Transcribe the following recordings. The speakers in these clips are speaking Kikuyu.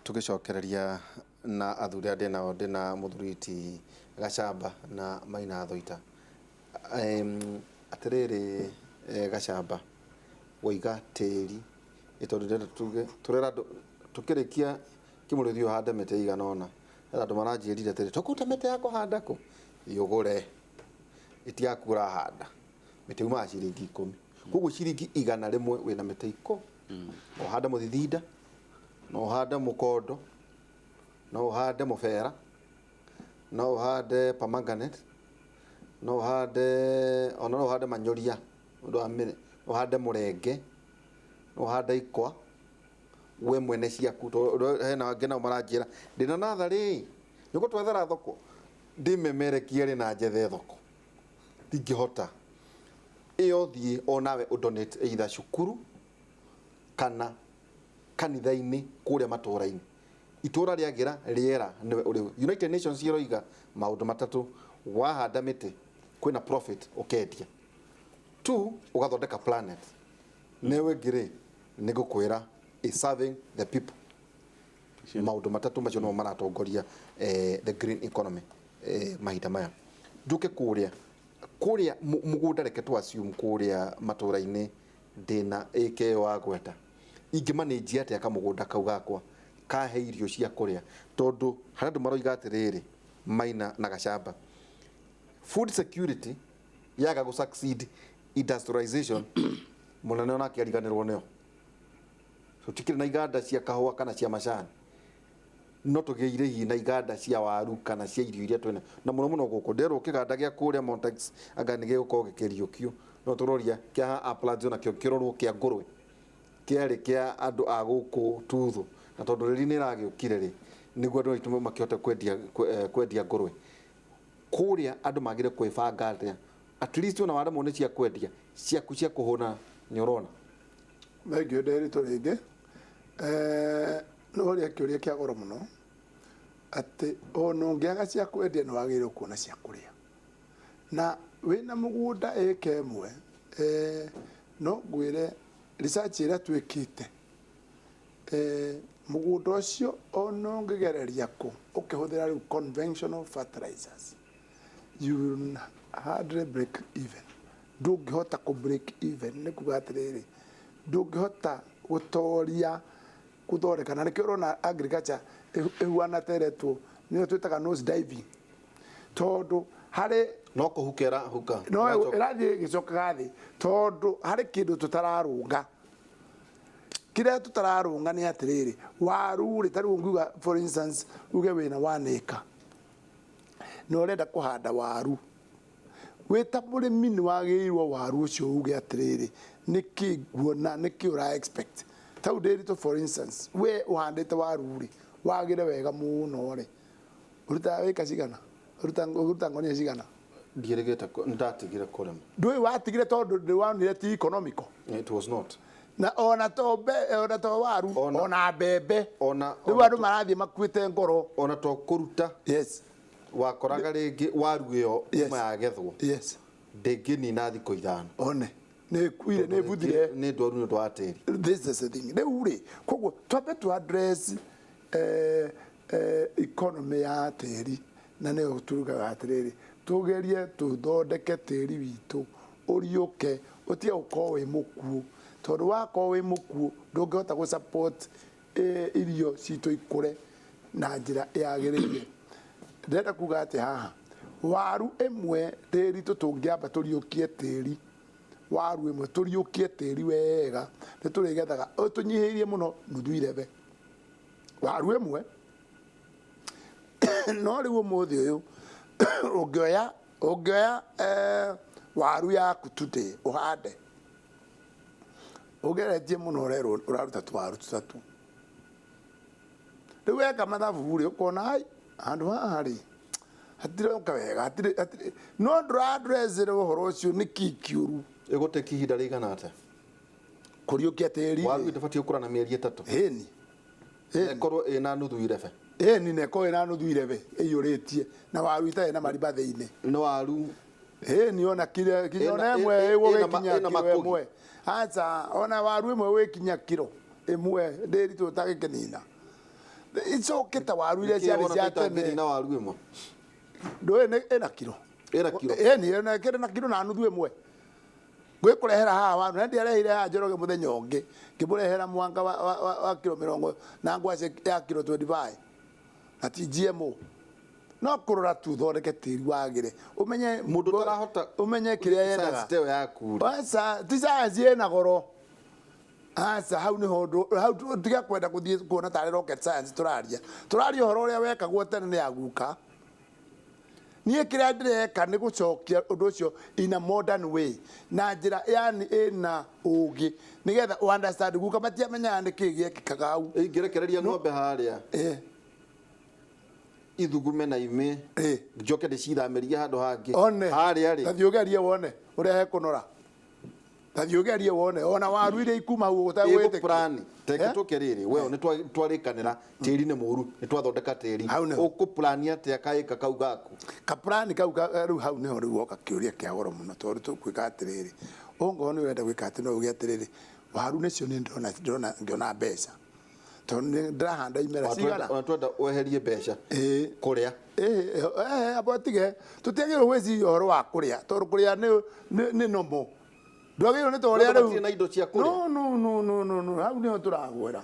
Tũgĩcokereria na athuri arĩa ndĩnao, ndĩna mũthuri ti Gacamba na Maina Thoita. Atĩrĩrĩ, Gacamba, waiga tĩri ĩ tondũ ndĩrenda tuge tũrera andũ tũkĩrĩkia kĩmũrĩthi ũhande mĩtĩ ĩigana ũna. Hena andũ maranjĩrire atĩrĩ, tũkũruta mĩtĩ ya kũhanda kũ? Thiĩ ũgũre ĩti yaku ũrahanda. Mĩtĩ yumaga ciringi 10. Koguo ciringi 100 wĩna mĩtĩ 10. No ũhande mũthithinda, no ũhande mũkondo, no ũhande mũbera, no ũhande pomegranate, no ũhande ona no ũhande manyũria ũndũ wa no ũhande mũrenge, no ũhande ikwa, we mwene ciaku. Tondũ hena angĩ nao maranjĩra ndĩna natharĩ nĩ ũgũtwethera thoko, ndĩmemerekie rĩ na njethe thoko, ndingĩhota. Ĩyo thiĩ onawe ũdonate either cukuru kana kanitha-inĩ kũrĩa matũra-inĩ. Itũra rĩagĩra rĩera nĩwe ũrĩ. United Nations ĩroiga maũndũ matatũ: wahanda mĩtĩ kwĩna profit ũkendia, two ũgathondeka planet, newe ĩngĩ rĩ nĩ ngũkwĩra is serving the people. Maũndũ matatũ macio nĩmo maratongoria the green economy mahinda maya. Njũke kũrĩa kũrĩa mũgũnda, reke tũ assume kũrĩa matũra-inĩ ndĩna ĩka ĩyo wagweta, ingĩmanĩnjia atĩa kamũgũnda kau gakwa kahe irio cia kũrĩa? Tondũ harĩ andũ maroiga atĩrĩrĩ, Maina na Gacamba, food security yaga gũ succeed industrialization, mũnene onake ariganĩrwo nĩyo. Tũtikĩrĩ na iganda cia kahũa kana cia macani, no tũgĩire hihi na iganda cia waru kana cia irio iria twĩna na mũno mũno gũkũ. Nderwo kĩganda gĩa kũrĩa Montex anga nĩ gĩgũkorwo gĩkĩriũkio, no tũroria kĩa haha Uplands onakĩo kĩrorwo, kĩa ngũrwe kĩarĩ kĩa andũ a gũkũ Tuthu, na tondũ rĩri nĩ ĩragĩũkire rĩ, nĩguo andũ aitũ makĩhote kwendia ngũrwe kũrĩa. Andũ magire kwĩbanga atĩa at least ona waremwo nĩ cia kwendia, ciaku cia kũhũna nĩ ũrona? Thengiũ Nderitu rĩngĩ. Nĩ woria kĩũria kĩa goro mũno, atĩ ona ũngĩaga cia kwendia nĩ wagĩrĩirwo kuona cia kũrĩa. Na wĩna mũgũnda ĩka 1, no ngwĩre research ĩrĩa twĩkĩte, mũgũnda ũcio ona ũngĩgereria kũ ũkĩhũthĩra rĩu conventional fertilizers, you will hardly break even. Ndũngĩhota kũ break even, nĩ kuga atĩrĩrĩ, ndũngĩhota gũtoria gũthondeka, na nĩkĩo ũrona agriculture ĩhuana ta ĩretwo nĩyo twĩtaga nose diving, tondũ harĩ no kũhuka ĩrahuka. No ĩrathiĩ ĩgĩcokaga thĩ, tondũ harĩ kĩndũ tũtararũnga. Kĩrĩa tũtararũnga nĩ atĩrĩrĩ, waru rĩ, ta rĩu ũngiuga for instance, uge wĩna 1 acre na ũrenda kũhanda waru, wĩ ta mũrĩmi nĩ wagĩrĩirwo waru ũcio uge atĩrĩrĩ, nĩkĩ nguona, nĩkĩ ũra expect? Tau Ndĩritũ, for instance, we ũhandĩte waru rĩ, wagĩre wega mũno rĩ, ũrutaga wĩka cigana? Ũruta ngonia cigana? Ndiĩrĩgĩte, nĩndatigire kũrĩma. Ndũĩ watigire tondũ ndĩwonire ti economical. It was not. Na ona to mbe, ona to waru, ona mbembe, ona rĩu andũ marathiĩ makuĩte ngoro. Ona to kũruta, wakoraga rĩngĩ waru ĩyo kuma yagethwo ndĩngĩnina thikũ 5. One nĩ ĩkuire, nĩ ĩbuthire. Nĩ ndwaru nĩ ũndũ wa tĩri. This is the thing. Rĩu rĩ, koguo twambe tu address economy ya tĩri, na nĩyo tugaga atĩrĩrĩ, tũgerie tũthondeke tĩri witũ ũriũke, ũtige gũkorwo wĩ mũkuũ, tondũ wakorwo wĩ mũkuũ ndũngĩhota gũ support irio citũ ikũre na njĩra yagĩrĩire. Ndĩrenda kuga atĩ haha waru ĩmwe tĩri tũtũngĩamba tũriũkie tĩri, waru ĩmwe tũriũkie tĩri wega, nĩ tũrĩgethaga tũnyihĩirie mũno nuthu irebe waru ĩmwe. No rĩu ũmũthĩ ũyũ ũngĩoya waru yaku today ũhande, ũgeretie mũno, ũrerwo ũraruta tũwaru tũtatũ. Rĩu weka mathabu rĩ, ũkona ai handũ haha rĩ hatiroka wega, hatirĩ, no ndũra address ũhoro ũcio nĩkĩ kĩũru. Ĩgũtĩki ihinda rĩigana atĩa kũriũkia tĩri? Waru ndĩbatiĩ gũkũra na mĩeri 3? Ĩni. Ĩkorwo ĩna nuthu irebe. Ĩni, na ĩkorwo ĩna nuthu irebe ĩiyũrĩtie, na waru itarĩ na marima thĩinĩ. Nĩ waru. Ĩni, ona kire kinya ona ĩmwe ĩgũgĩkinya ĩna kiro makũgi. Ĩmwe aca, ona waru ĩmwe ĩgĩkinya kiro 1 ndĩritũ ũtagĩkĩnina. Icoke ta waru iria ciarĩ cia tene. Na waru ĩmwe. Ndũĩ nĩ ĩna kiro. Ĩna kiro. Ĩni ĩna kiro na kiro na nuthu ĩmwe. Ngwĩkũrehera haha waru na ndiarehire haha Njoroge mũthenya ũngĩ. Ngĩmũrehera mwanga wa kiro mĩrongo na ngwacĩ ya kiro 25. Na ti GMO. No kũrora tu thondeke tĩri wagĩre. Ũmenye Mũndũ ũtarahota ũmenye kĩrĩa yendaga. Science yaku. Aca, ti science ĩna goro. Aca, hau niho ũndũ hau tiga kwenda gũthiĩ kuona tarĩ rocket science tũraria. Tũraria ũhoro ũrĩa wekagwo tene nĩ aguka. Niĩ kĩrĩa ndĩreka nĩ gũcokia ũndũ ũcio in a modern way na njĩra yani ĩna ũgĩ nĩgetha ũ understand guka matiamenyaga nĩkĩ gĩekĩkaga hau. Ingĩrekereria ng'ombe harĩa ithugume na ime njoke ndĩcithamĩrie handũ hangĩ One harĩa rĩ tathiĩ ũgerie wone ũrĩa hekũnora. Tathiĩ ũgerie wone ona waru iria ikuma hau ũtagwĩtĩkia. Plan teke tũke rĩrĩ we nĩ twarĩkanĩra tĩri nĩ mũru nĩ twathondeka tĩri ũkũplani atĩa kaĩka kau gaku kaplani kau rĩu hau nĩho rĩu woka kĩũria kĩa goro mũno tondũ tũkwĩka atĩrĩrĩ ũngorwo nĩ ũrenda gwĩka atĩ no uge atĩrĩrĩ waru nĩcio nĩ ndĩrona ngĩona mbeca tondũ nĩ ndĩrahanda imera cigana ona twenda weherie mbeca kũrĩa amba tige tũtiagĩrĩirwo gwĩciria ũhoro wa kũrĩa tondũ kũrĩa nĩ normal. Ndwagĩrĩirwo nĩ ta ũrĩa rĩu na indo cia kũrĩa. No no no no no hau nĩho tũragwĩra.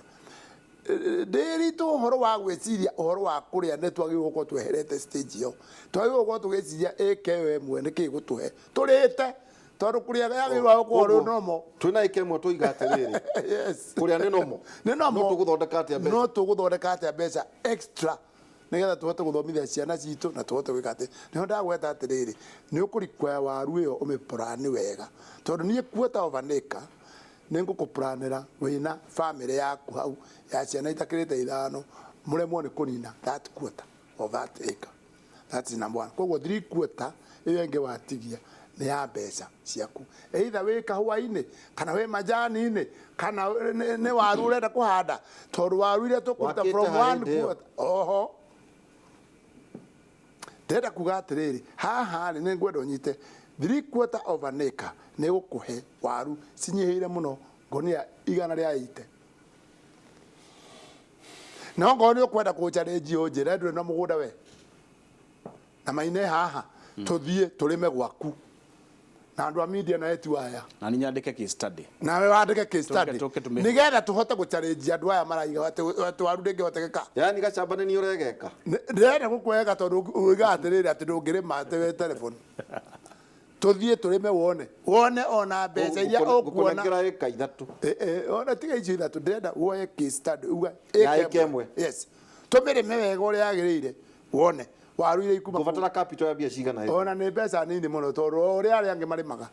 Ndĩritũ ũhoro wa gwĩciria ũhoro wa kũrĩa nĩ twagĩrĩirwo gũkorwo tweherete stage ĩyo. Twagĩrĩirwo gũkorwo tũgĩciria ĩka ĩyo ĩmwe nĩkĩ gũtũhe tũrĩte tondũ kũrĩa yagĩrĩirwo gũkorwo rĩ normal. Twĩna ĩka ĩmwe tũiga atĩrĩrĩ. Yes. Kũrĩa nĩ normal. Nĩ normal. No tũgũthondeka atĩa mbeca? No tũgũthondeka atĩa mbeca extra nĩgetha tũhote gũthomithia ciana citũ na tũhote gwĩka atĩ nĩho ndagweta atĩrĩrĩ nĩ ũkũrikwaya waru ĩyo ũmĩpurani wega tondũ niĩ quarter of an acre nĩ ngũkũplanĩra wĩna family yaku hau ya ciana itakĩrĩte ithano mũremwo nĩ kũnina that quarter of that acre. That is number one. Koguo 3/4 ĩyo ĩngĩ watigia nĩ ya mbeca ciaku either wĩ kahũa-inĩ kana wĩ majani-inĩ kana nĩ waru ũrenda kũhanda tondũ waru iria tũkũruta from one quarter oho. Ndĩrenda kuga atĩrĩrĩ haha rĩ nĩ ngwenda ũnyite 3/4 of an acre nĩ gũkũhe waru cinyihĩire mũno ngonia 180. No ngorwo nĩ ũkwenda kũnjarĩnjia ũnjĩre ndũrĩ na mũgũnda we na maine haha tũthiĩ tũrĩme gwaku na andũ a media na eti waya na nĩ nyandĩke case study nawe wandĩke case study nĩgetha tũhote gũcharĩnjia andũ aya maraiga atĩ waru ndĩngĩhotekeka. Yani Gachamba nĩ niĩ ũregeka. Ndĩrenda gũkwega tondũ uiga atĩrĩrĩ atĩ ndũngĩrĩma atĩ wĩ telefoni. Tũthiĩ tũrĩme wone wone ona mbeca iria ũkuona. Ngũkũnengera ĩka ithatũ. Ona tiga icio ithatũ ndĩrenda woe case study uga ĩka ĩmwe. Yes. Tũmĩrĩme wega ũrĩa yagĩrĩire wone waru iria ikuma. Ngũbatara capital ya mbia cigana? Ona nĩ mbeca nini mũno tondũ ũrĩa arĩa angĩ marĩmaga.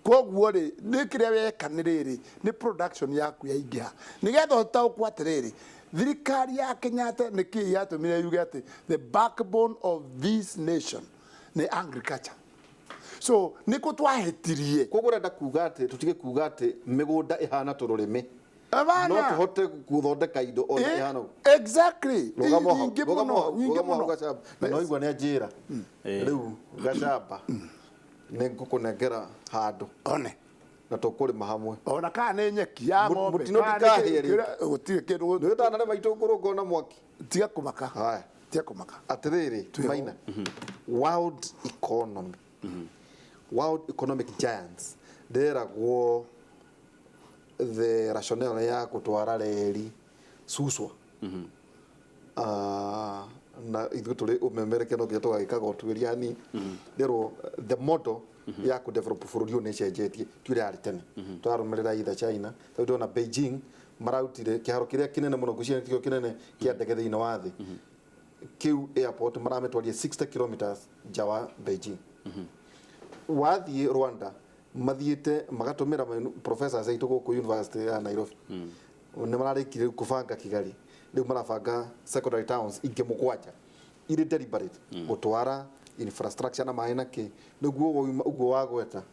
Koguo rĩ nĩ kĩrĩa weka nĩ rĩrĩ nĩ production yaku yaingĩha nĩgetha ũtaũkwo atĩrĩrĩ thirikari ya Kenyatta nĩkĩ yatũmire yuge atĩ the backbone of this nation nĩ agriculture. So nĩkũ twahĩtirie. Koguo ũrenda kuga atĩ tũtige kuga atĩ mĩgũnda ĩhana tũrũrĩmĩ. No tũhote gũthondeka indo ona ĩhana ũguo. Exactly. Nyingĩ mũno, nyingĩ mũno. No igua nĩ anjĩra. Rĩu Gachamba nĩ ngũkũnengera handũ. One. Na tũkũrĩma hamwe. Ona kana nĩ nyeki ya ng'ombe. Mũtino ndikahĩe rĩngĩ. Gũtirĩ kĩndũ. Nĩ ũtanarĩma itũngũrũ ngona mwaki. Tiga kũmaka. Haya. Tiga kũmaka. Atĩrĩrĩ, Maina. World economy. World economic giants ndĩragwo the rationale ya gũtwara reri Suswa. Na ithuĩ tũrĩ ũmemereke no nginya tũgagĩkaga ũtuĩria hanini. Ndĩrwo the model ya kũ develop bũrũri ũyũ nĩ ĩcenjetie ti ũrĩa yarĩ tene. Tũrarũmĩrĩra either China tondũ ndĩrona Beijing marautire kĩharo kĩrĩa kĩnene mũno ngwĩciria nĩkĩo kĩnene kĩa ndege thĩinĩ wa thĩ. Kĩu airport maramĩtwaria 60 kilometers nja wa Beijing. Wathiĩ Rwanda mathiĩte magatũmĩra professors aitũ gũkũ University ya Nairobi. Nĩ mararĩkirie rĩu kũbanga Kigali. Rĩu marabanga secondary towns ingĩ mũgwanja irĩ deliberate gũtwara infrastructure na maĩ na kĩ nĩguo ũguo wagweta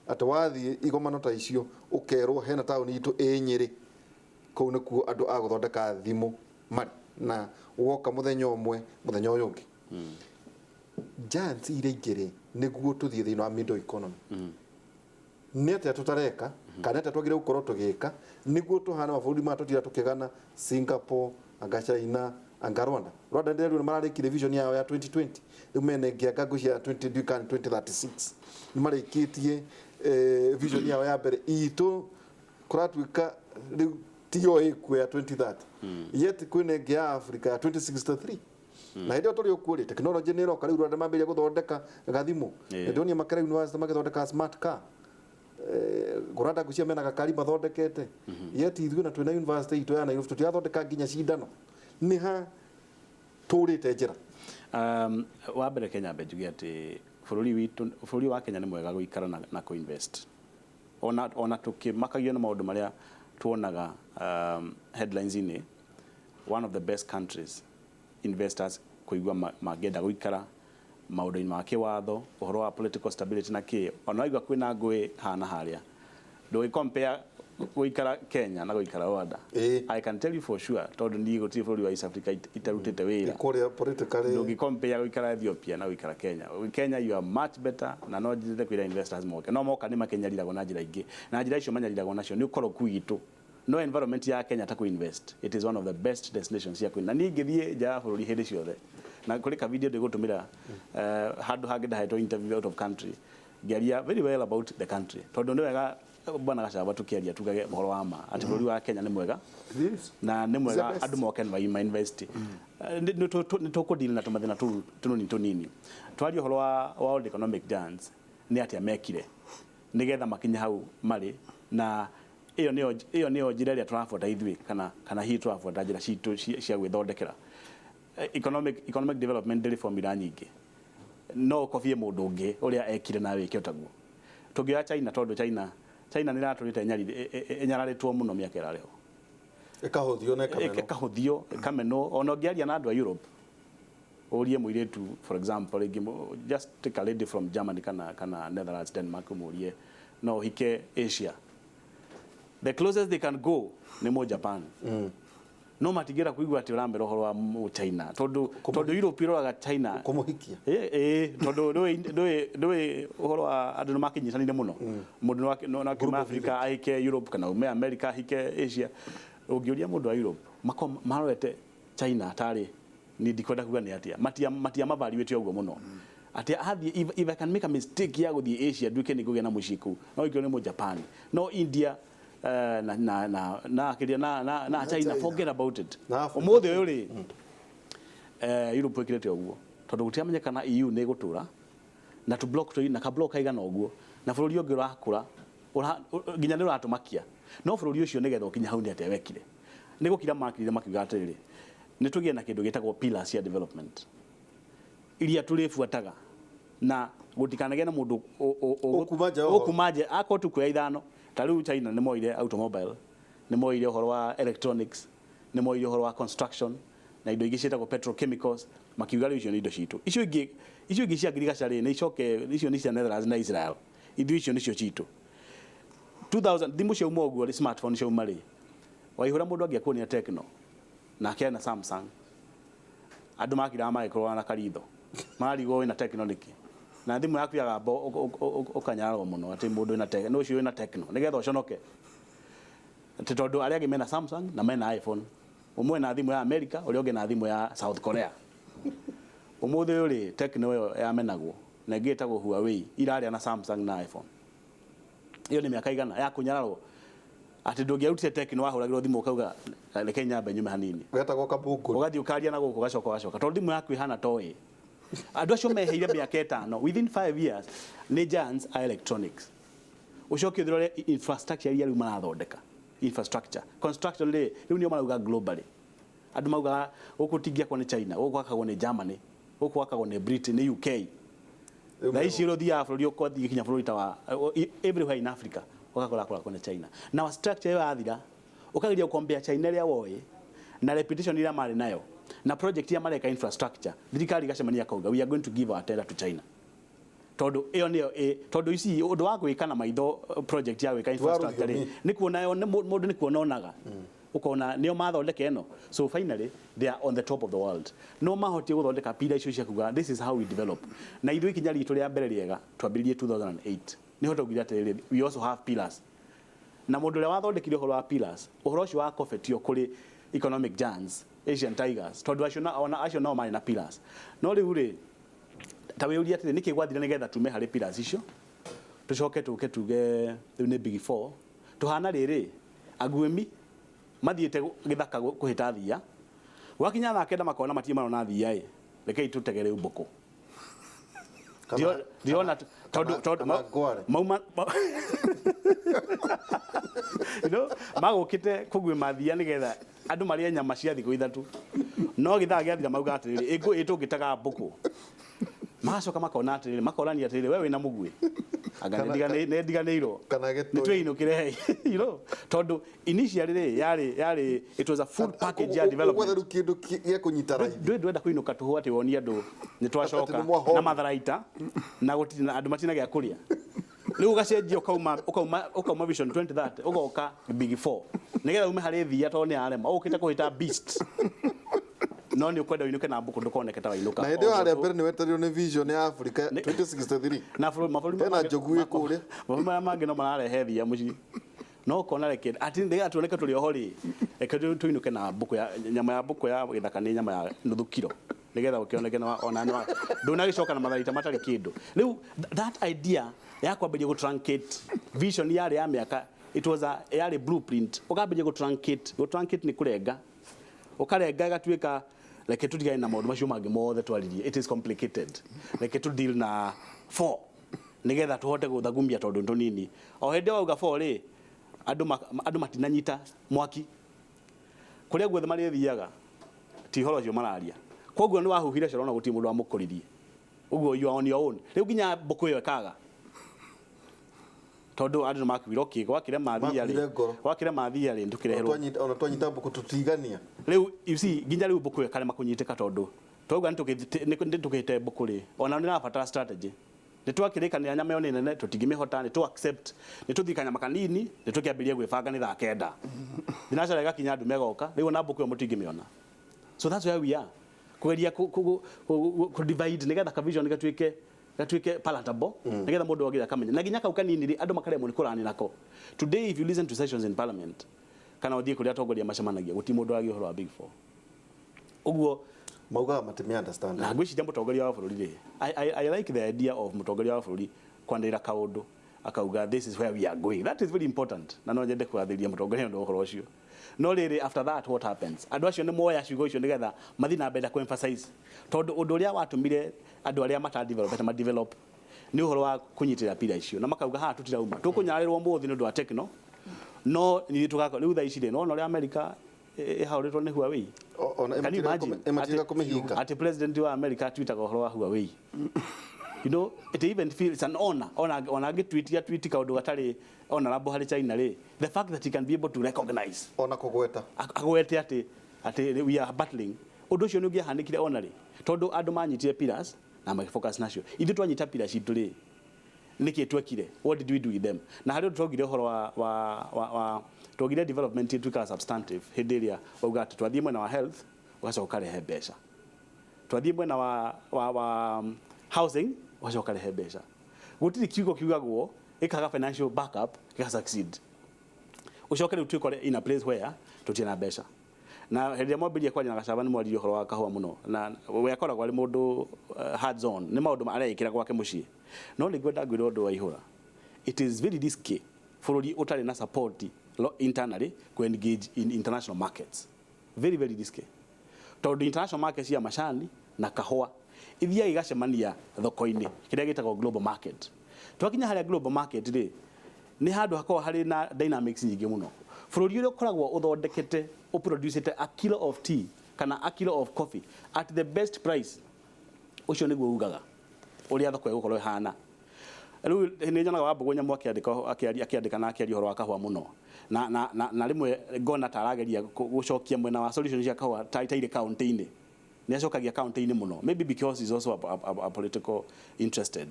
atĩ wathiĩ igomano ta icio ũkerwo hena taũni itũ ĩ Nyĩrĩ kũu nĩkuo andũ a gũthondeka thimũ marĩ na woka mũthenya ũmwe mũthenya ũyũ ũngĩ. Giants iria ingĩ rĩ nĩguo tũthiĩ thĩinĩ wa middle economy. Nĩ atĩa tũtareka kana atĩa twagĩrĩirwo gũkorwo tũgĩka nĩguo tũhane mabũrũri maya tũtira tũkĩgana Singapore, Anga China, anga Rwanda. Rwanda ndĩrerwo nĩ mararĩkirie vision yao ya 2020, rĩu mena ĩngĩ anga ngwĩciria 20 ndiũĩ kana nĩ 2036 nĩ marĩkĩtie vision yao ya mbere. Itũ kũratuĩka rĩu tiyo ĩkuo ya 2030, yet kwĩna ĩngĩ ya Africa ya 2063, na hĩndĩ ĩyo tũrĩ okuo rĩ, technology nĩ ĩroka. Rĩu Rwanda mambĩrĩria gũthondeka gathimũ. Ndĩronia Makerere University magĩthondeka smart car. Rwanda ngwĩciria mena gakari mathondekete, yet ithuĩ na twĩna university itũ ya Nairobi tũtirathondeka nginya cindano. Nĩ ha tũrĩte njĩra? Wa mbere, Kenya mbe njuge atĩ bũrũri witũ, bũrũri wa Kenya nĩ mwega gũikara na kũ-invest. Ona tũkĩmakagio nĩ maũndũ marĩa tuonaga headlines-inĩ, one of the best countries investors kũigua mangĩenda gũikara maũndũ-inĩ ma kĩwatho, ũhoro wa political stability na kĩ. Ona waigua kwĩna ngũĩ hana harĩa, ndũgĩ compare gũikara Kenya na gũikara Rwanda. I can tell you for sure, tondũ niĩ gũtirĩ bũrũri wa East Africa itarutĩte wĩra. Kũrĩa politically. Ndũngĩ compare gũikara Ethiopia na gũikara Kenya. Kenya, you are much better, na no njĩrĩte kwĩra investors moke, no moka nĩ makenyariragwo na njĩra ingĩ, na njĩra icio manyariragwo nacio nĩ ũkoroku witũ. No environment ya Kenya ta invest, it is one of the best destinations cia na niĩ ngĩthiĩ nja ya bũrũri hĩndĩ ciothe, na kũrĩ ka video ndĩgũtũmĩra handũ hangĩ ndahetwo interview out of country, ngĩaria very well about the country, tondũ nĩ wega, bwana Gachagua, tũkĩaria tugage ũhoro wa ma atĩ bũrũri wa Kenya nĩ mwega na nĩ mwega andũ moke ma invest. Nĩ tũkũdeal na tũmathĩna tũu tũnini tũnini. Twarie ũhoro wa World Economic Giants, nĩ atĩa mekire nĩgetha makinye hau marĩ, na ĩyo nĩyo njĩra ĩrĩa tũrabuata ithuĩ, kana hihi tũrabuata njĩra citũ cia gwĩthondekera economic development. Ndĩrĩ formula nyingĩ, no ũkobie mũndũ ũngĩ ũrĩa ekire na wĩke ũtaguo. Tũngĩoya China, tondũ China nĩ ĩratũrĩte ĩnyararĩtwo mũno mĩaka ĩrarĩ ho. Ĩkahũthio na ĩkamenwo. Ĩkahũthio, ĩkamenwo. Ona ũngĩaria na andũ a Europe, ũrie mũirĩtu, for example, rĩngĩ just take a lady from Germany kana Netherlands, Denmark, ũmũrie no ũhike Asia, the closest they can go nĩ mo Japan. No matingĩenda kũigua atĩ ũramera ũhoro wa mũ China, tondũ Europe iroraga China. Kũmũhikia. Ĩ tondũ ndũĩ ũhoro wa andũ nĩ makĩnyitanire mũno. Mũndũ no akiuma Africa ahike Europe, kana ume America ahike Asia. Ũngĩũria mũndũ wa Europe, mako marorete China tarĩ, ni ndikwenda kuga nĩ atĩa, matia mavaluate ũguo mũno atĩ athiĩ, if I can make a mistake ya gũthiĩ Asia nduĩke nĩ ngũgĩa na mũciĩ kũu, no ikĩo nĩ mũ Japan, no India na akĩria na China, China. Forget about it. Na Africa. Ũmũthĩ ũyũ rĩ, Europe ĩkĩrĩte ũguo tondũ gũtiramenyekana EU nĩ ĩgũtũra na tu block tũ na ka block kaigana ũguo, na bũrũri ũngĩ ũrakũra nginya nĩ ũratũmakia. No bũrũri ũcio nĩgetha ũkinye hau nĩ atĩa wekire? Nĩ gũkira makirire makiuga atĩrĩrĩ, nĩ tũgĩe na kĩndũ gĩtagwo pillars cia development iria tũrĩbuataga, na gũtikanagĩe na mũndũ Ũkuma nja ũhoro. Ũkuma nja. Akorwo tukuoya ithano, ta rĩu China nĩ moire automobile, nĩ moire ũhoro wa electronics, nĩ moire ũhoro wa construction na indo ingĩ ciĩtagwo petrochemicals, makiuga rĩu icio nĩ indo citũ. Icio ingĩ cia ngirigaca rĩ, nĩ icoke icio nĩ cia Netherlands na Israel, ithuĩ icio nĩcio citũ. 2000 thimũ ciauma ũguo rĩ, smartphone ciauma rĩ, waihũra mũndũ angĩakuonia Tecno nake ena Samsung, andũ makiraga magĩkorwo na karitho marigwo wĩna Tecno nĩkĩ, na thimũ yaku yagamba ũkanyararwo mũno atĩ mũndũ wĩna Tecno, ũcio wĩna Tecno, nĩgetha ũconoke atĩ tondũ arĩa angĩ mena Samsung na mena iPhone, ũmwe na thimũ ya America, ũrĩa ũngĩ na thimũ ya South Korea. Ũmũthĩ ũyũ rĩ, Tecno ĩyo yamenagwo na ĩngĩ ĩtagwo Huawei irarĩa na Samsung na iPhone. Ĩyo nĩ mĩaka igana ya kũnyararwo atĩ ndũngĩarutire Tecno, wahũragĩrwo thimũ ũkauga reke nyambe nyume hanini. Wetagwo kabungũ. Ũgathiĩ ũkaria na gũkũ, ũgacoka ũgacoka tondũ thimũ yaku ĩhana toĩ. Andũ acio meheire mĩaka 5, within 5 years nĩ giants a electronics. Ũcoke ũthirore infrastructure iria rĩu marathondeka, infrastructure construction rĩ, rĩu nĩo marauga globally. Andũ maugaga gũkũ tingĩakwo nĩ China, gũkũ gwakagwo nĩ Germany, gũkũ gwakagwo nĩ Britain, nĩ UK. Na ici ũrĩa ũthiaga bũrũri, ũkothiĩ kinya bũrũri ta wa everywhere in Africa, ũgakora kũrakwo nĩ China. Na structure ĩyo yathira, ũkageria gũkombea China ĩrĩa woĩ na reputation ĩrĩa marĩ nayo na project iria mareka infrastructure, thirikari igacemania kauga, "We are going to give our tender to China," tondũ ĩyo nĩyo tondũ ici ũndũ wa gwĩka na maitho, project ya gwĩka infrastructure rĩ, rũthiomi. Nĩ kuona yo mũndũ nĩ kuona onaga ũkona nĩo mathondeka ĩno. So finally they are on the top of the world. No mahotie gũthondeka pillar icio cia kuga this is how we develop. Na ithuĩ ikinya ritũ rĩa mbere rĩega twambĩrĩrie 2008, nĩho twaugire atĩrĩrĩ, we also have pillars. Na mũndũ ũrĩa wathondekire ũhoro wa pillars, ũhoro ũcio wakobetio kũrĩ economic giants Asian Tigers tondũ acio na ona acio nao marĩ na pillars. No rĩu rĩ, ta wĩũrie atĩrĩ, nĩkĩ gwathire nĩgetha tume harĩ pillars icio, tũcoke tũke tuge rĩu nĩ big four? Tũhana rĩrĩ, aguĩmi mathiĩte gĩthaka kũhĩta thia, gwakinya thaa 9 makona matirĩ marona thia, ĩ rekei tũtege rĩu mbũkũ. Ndirona tondũ Kana ngware. Mauma magũkĩte kũguĩma thia nĩgetha andũ marĩe nyama cia thikũ 3, no gĩthaa gĩathira mauga atĩrĩrĩ, ĩngũ ĩ tũngĩtega mbũkũ. Magacoka makona atĩrĩrĩ, makorania atĩrĩrĩ, we wĩna mũguĩ anga nĩ ndiganĩirwo Kana nĩ gĩtũi. twĩinũkĩre, tondũ initially rĩ, yarĩ it was a full package ya development. Gwetha rĩu kĩndũ gĩa kũnyita raithi. Ndũĩ ndwenda kũinũka tũhũ atĩ wonie andũ nĩ twacoka Atĩ nĩ mwahona. Na matharaita na gũtirĩ na andũ matina gĩa kũrĩa. Rĩu ũgacenjia, ũkauma Vision 2030, ũgoka big four nĩgetha ume harĩ thia, tondũ nĩ yarema ũkĩte kũhĩta beast, no nĩ ũkwenda ũinũke na mbũkũ ndũkoneke ta wainũka. Na hĩndĩ ĩyo harĩa mbere nĩ wetereirwo nĩ vision ya Africa 2063. Na mabũrũri Hena njogu ĩ kũrĩa. Mabũrũri marĩa mangĩ no mararehe thia mũciĩ, no ũkona reke atĩ nĩgetha tuoneke tũrĩ oho rĩ, reke tũinũke na mbũkũ ya nyama ya mbũkũ ya gĩthaka, nĩ nyama ya nuthu kiro, nĩgetha ũkĩoneke ona nĩ ndũnagĩcoka na matharaita matarĩ kĩndũ. Rĩu that idea ya kwambĩrĩria gũ truncate vision yarĩ ya mĩaka, it was a yarĩ blueprint, ũkambĩrĩria gũ truncate. Gũ truncate nĩ kũrenga, ũkarenga ĩgatuĩka reke tũtigane na maũndũ macio mangĩ mothe twaririe, it is complicated, reke tu deal na four nĩgetha tũhote gũthagumia tondũ nĩ tũnini. O hĩndĩ wauga four rĩ, andũ matinanyita mwaki kũrĩa guothe marĩthiaga, ti ũhoro ũcio mararia. Koguo nĩ wahuhire coro na gũtirĩ mũndũ wamũkũririe, ũguo you are on your own. Rĩu nginya mbũkũ ĩyo ĩkaga, tondũ andũ nĩ makuire, okay, gwakĩre mathia rĩ, Makuire ngoro. Gwakĩre mathia rĩ, tũkĩreherwo. Ona twanyita mbũkũ tũtigania. Rĩu you see, nginya rĩu mbũkũ ĩyo ĩkarema kũnyitĩka, tondũ twauga nĩ tũkĩte mbũkũ rĩ, ona nĩ rabatara strategy. Nĩ twakĩrĩkanĩra nyama ĩyo nĩ nene, tũtingĩmĩhota, nĩ tũ accept nĩ tũthiĩ kanyama kanini, nĩ tũkĩambĩrĩria gwĩbanga nĩ thaa 9 thinacara ĩgakinya, andũ megoka, rĩu ona mbũkũ ĩyo mũtingĩmĩona. So that's where we are, kugeria ku divide nĩgetha ka vision gatuĩke palatable, nĩgetha mũndũ wagĩrĩire akamenya, na nginya kau kanini rĩ, andũ makaremwo nĩ kũrani nako. Today, if you listen to sessions in parliament kana ũthiĩ kũrĩa atongoria macemanagia, gũtirĩ mũndũ aragia ũhoro wa big four ũguo. Maugaga matimi understand. Na ngwĩciria mũtongoria wa bũrũri rĩ, I like the idea of mũtongoria wa bũrũri kwanĩrĩra kaũndũ akauga, "This is where we are going." That is very important, na no nyende kũgathĩrĩria mũtongoria ũndũ wa ũhoro ũcio. No rĩrĩ, after that, what happens? Andũ acio nĩ moya ciugo icio nĩgetha mathiĩ na mbere na ku-emphasize, tondũ ũndũ ũrĩa watũmire andũ arĩa matadevelopete ma develop nĩ ũhoro wa kũnyitĩrĩra pira icio, na makauga haha tũtirauma, tũkũnyarĩrwo mũthĩ nĩ ũndũ wa techno, no nithuĩ tũgakora rĩu thaa ici rĩ, nĩwona ũrĩa America ĩhaũrĩtwo nĩ Huawei. Ona Can you imagine? ĩmatiga kũmĩhinga. Atĩ president wa America tweetaga ũhoro wa Huawei. It even feels an honor. Ona angĩtweetia tweet kaũndũ gatarĩ honorable harĩ China rĩ, the fact that he can be able to recognize ona kũgweta agwete atĩ we are battling, ũndũ ũcio nĩ ũngĩahanĩkire ona rĩ, tondũ andũ manyitire pillars na magĩfocus nacio. Ithuĩ twanyita pillars citũ rĩ, nĩkĩ twekire? What did we do with them? Na harĩ ũndũ twaugire ũhoro wa twaugire development ĩtuĩkaga substantive hĩndĩ ĩrĩa wauga atĩ twathiĩ mwena wa health, ũgacoka ũkarehe mbeca, twathiĩ mwena wa housing, ũgacoka ũkarehe mbeca. Gũtirĩ kiugo kiugagwo ĩkaga financial backup gĩga succeed. Ũcoke rĩu twĩkore in a place where tũtirĩ na mbeca. Na hĩndĩ ĩrĩa mwambĩrĩria kwaria na Gacaba, nĩ mwaririe ũhoro wa kahũa mũno, na we akoragwo arĩ mũndũ hands on, nĩ maũndũ areĩkĩra gwake mũciĩ. No nĩ ngwenda ngwĩre ũndũ wa ihũra, it is very risky bũrũri ũtarĩ na support internally ku engage in international markets. Very, very risky, tondũ international market cia macani na kahũa ithiaga igacemania thoko-inĩ kĩrĩa gĩtagwo global market. Twakinya harĩa global market rĩ, nĩ handũ hakoragwo harĩ na dynamics nyingĩ mũno. Bũrũri ũrĩa ũkoragwo ũthondekete, ũproducete a kilo of tea kana a kilo of coffee at the best price, ũcio nĩguo ugaga ũrĩa thoko ĩgũkorwo ĩhana. Rĩu nĩ nyonaga Wambũgũ Nyamu akĩandĩka, akĩandĩka na akĩaria ũhoro wa kahũa mũno, na rĩmwe ngona ta arageria gũcokia mwena wa solution cia kahũa ta itaire kaunti-inĩ. Nĩ acokagia kaunti-inĩ mũno, maybe because he's also a political interested,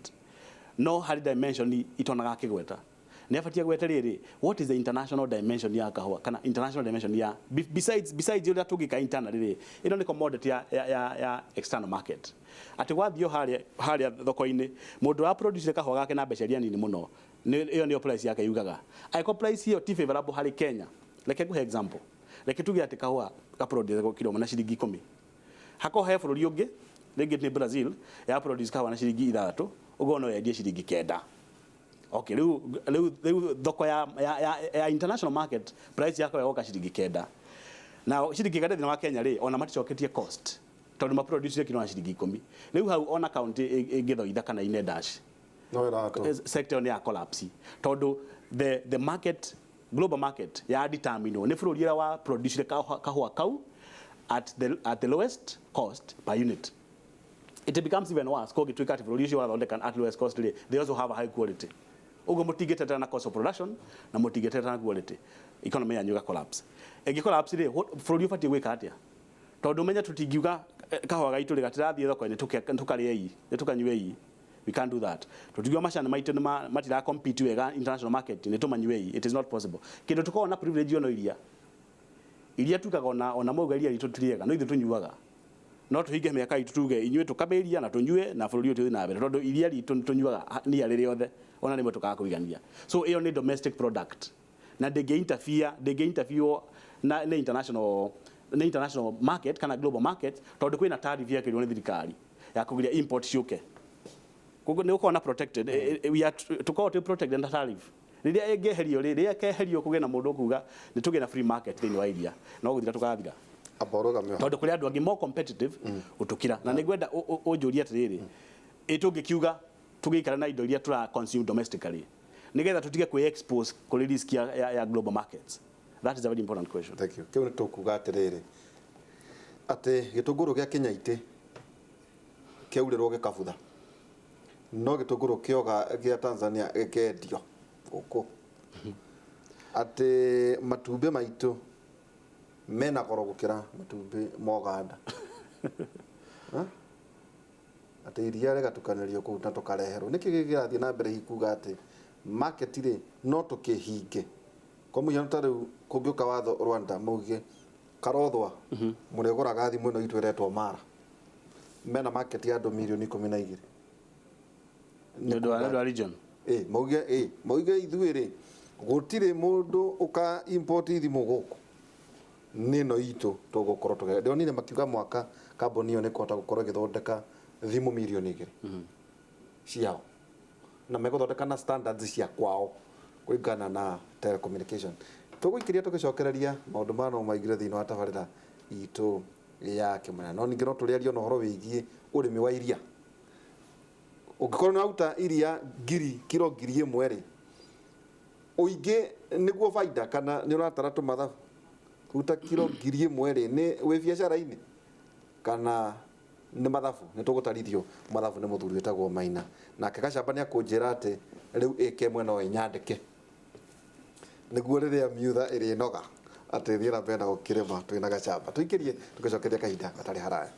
no harĩ dimension itonaga akĩgweta. Nĩ abatie gwete rĩrĩ, what is the international dimension ya kahũa, kana international dimension ya besides ũrĩa tũngĩka internally rĩ? Ĩno nĩ commodity ya external market, atĩ gwathiĩ harĩa thoko-inĩ, mũndũ wa produce kahũa gake na mbeca iria nini mũno, ĩyo nĩyo price yake yugaga. Angĩkorwo price ĩyo ti favorable harĩ Kenya, reke nguhe example. Reke tuge atĩ kahũa gaproduce kilo ĩmwe na ciringi 10. Hakorwo he bũrũri ũngĩ rĩngĩ nĩ Brazil ya produce kahũa na ciringi 6, ũguo no yendie ciringi 9. Okay, rĩu thoko ya international market price yako yagoka ciringi 9. Na ciringi 9 thĩinĩ wa Kenya rĩ, ona maticoketie cost tondũ maproduce kilo na ciringi 10. Rĩu hau ona county ĩngĩthoitha kana ine dash no ĩratũ sector nĩ ya collapse tondũ the market, global market ya determine nĩ bũrũri ũrĩa wa produce kahũa kau at the lowest cost per unit. It becomes even worse kũngĩtuĩka atĩ bũrũri ũcio wathondeka at lowest cost rĩ, they also have a high quality. Ũguo mũtingĩtetera na cost of production na mũtingĩtetera na quality, economy yanyu ĩga collapse. Ĩngĩ collapse rĩ, bũrũri ũbatiĩ gwĩka atĩa? Tondũ menya tũtingiuga kahũa gaitũ rĩ gatirathiĩ thoko-inĩ, tũkarĩei, tũkanyuei. We can't do that. Tũtingiuga macani maitũ nĩ matira compete wega international market, nĩ tũmanyuei. It is not possible. Kĩndũ tũkoragwo na privilege ono iria iria tugaga ona mauga iria ritũ ti rĩega, no ithuĩ tũnyuaga. No tũhinge mĩaka itũ tuge inyuĩ tũkamĩria na tũnyue na bũrũri ũyũ tũthiĩ na mbere, tondũ iria ritũ nĩ tũnyuaga nia rĩrĩ ona rĩmwe tũkaga kũigania. So ĩyo nĩ domestic product na ndĩngĩ interfere, ndĩngĩ interfere na nĩ international market kana global market, tondũ kwĩna tariff yekĩrirwo nĩ thirikari ya kũgiria import ciũke. Koguo nĩ ũkorwo na protected, we are tũkorwo twĩ protected na tariff. Rĩrĩa ĩngĩeherio rĩ, rĩrĩa ĩkeherio kũgĩe na mũndũ ũkuga nĩ tũgĩe na free market thĩinĩ wa iria, no gũthira tũgathira. Amba ũrũgame. Tondũ kũrĩ andũ angĩ more competitive gũtũkĩra. Na nĩngwenda ũnjũrie atĩrĩrĩ, ĩ tũngĩkiuga tũgĩikara na indo iria tũra consume domestically nĩgetha tũtige kwĩ expose kũrĩ risk ya global markets? That is a very important question. Thank you. Kĩu nĩ tũkuga atĩrĩrĩ, atĩ gĩtũngũrũ gĩa Kĩnyaitĩ kĩaurĩrwo gĩkabutha, no gĩtũngũrũ kĩoga gĩa Tanzania gĩkendio gũkũ, atĩ matumbĩ maitũ mena goro gũkĩra matumbĩ ma Uganda. Ha? Atĩ iria rĩgatukanĩrio kũu na tũkareherwo. Nĩkĩ gĩrathiĩ na mbere hihi kuga atĩ market rĩ no tũkĩhinge? Kwa mũhiano, ta rĩu kũngĩũka watho Rwanda mauge karothwa mũrĩgũraga thimũ ĩno itũ ĩretwo Mara, mena market ya andũ mirioni 12. Nĩ ũndũ wa region. Ĩ mauge, ĩ mauge ithuĩ rĩ gũtirĩ mũndũ ũka import thimũ gũkũ, nĩ ĩno itũ tũgũkorwo tũge. Ndĩronire makiuga mwaka kambuni ĩyo nĩ kũhota gũkorwo ĩgĩthondeka thimũ mirioni 2 ciao, na megũthondeka na standards cia kwao kũringana na telecommunication. Tũgũikĩria tũgĩcokereria maũndũ maya no maingĩre thĩinĩ wa tabarĩra itũ ya kĩmũnene, no ningĩ no tũrĩarie ona ũhoro wĩgiĩ ũrĩmi wa iria. Ũngĩkorwo nĩ waruta iria ngiri kiro 1000 rĩ, ũingĩ nĩguo baida kana nĩ ũratara tũmathabu? Ruta kiro 1000 rĩ, nĩ wĩ biacara-inĩ kana nĩ mathabu? Nĩ tũgũtarithio mathabu nĩ mũthuri wĩtagwo Maina. Nake Gacamba nĩ akũnjĩra atĩ rĩu ĩke ĩmwe no ĩnyandĩke nĩguo rĩrĩa miutha ĩrĩnoga atĩ thiĩ na mbere na gũkĩrĩma twĩna Gacamba. Tũikĩrie tũgĩcokeria kahinda gatarĩ haraya.